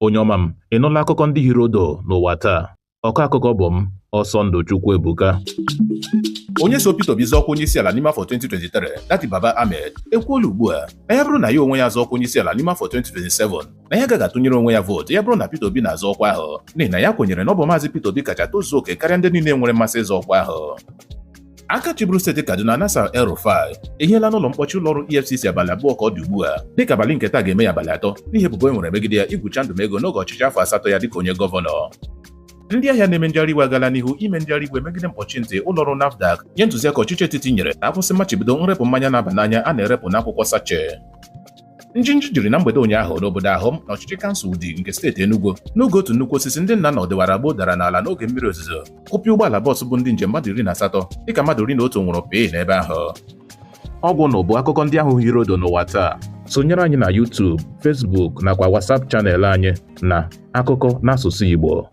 Onye ọma m, ị nụla akụkọ ndị hiri odo n'ụwa taa? Ọkọ akụkọ bụ m, Ọsọndụ Chukwuebuka. Onye so Peter Obi zọọ ọkwa onyeisiala n'ime afọ 2023, Datti Baba Ahmed, ekwuola ugbu a na ya bụrụ na ya onwe ya zọọ ọkwa onyeisiala n'ime afọ 2027, na ya agaghị atụnyere onwe ya vootu ya bụrụ na Peter Obi na-azọ ọkwa ahụ, n'ihi na ya kwenyere na ọ bụ Maazị Peter Obi kacha tozuo oke karịa ndị niile nwere mmasị ịzọ ọkwa ahụ. Aka chịburu steeti Kaduna, Nasir El-Rufai, ehiela n'ụlọ mkpọchi ụlọọrụ EFCC abalị 2 ka ọ dị ugbu a, dịka abalị nke taa ga-eme ya abalị 3, n'ihi ebubo e nwere megide ya igwucha ndụ ego n'oge ọchịchị afọ 8 ya dịka onye gọvanọ. Ndị ahịa na-eme njegharị iwe agala n'ihu ime njegharị iwe megide mkpọchi ntị ụlọọrụ NAFDAC nye ntụziaka ọchịchị etiti nyere na akwụsị mmachibido nrepụ mmanya na-aba n'anya a na-erepụ n'akwụkwọ sachet. Njinji jiri na mgbede ụnyaahụ n'obodo Ahụm na ọchịchị kansụl Udi nke steeti Enugu, n'oge otu nnukwu osisi ndị nna na ọdịwara gboo dara n'ala n'oge mmiri ozuzo, kụpịa ụgbọala bọọsụ bụ ndị njem mmadụ 18, dịka mmadụ 11 nwụrụ pịị n'ebe ahụ. Ọgwụ na bụ akụkọ ndị ahụ hiri odo n'ụwa taa. Sonyere anyị na YouTube, Facebook nakwa WhatsApp channel anyị na Akụkọ n'asụsụ Igbo.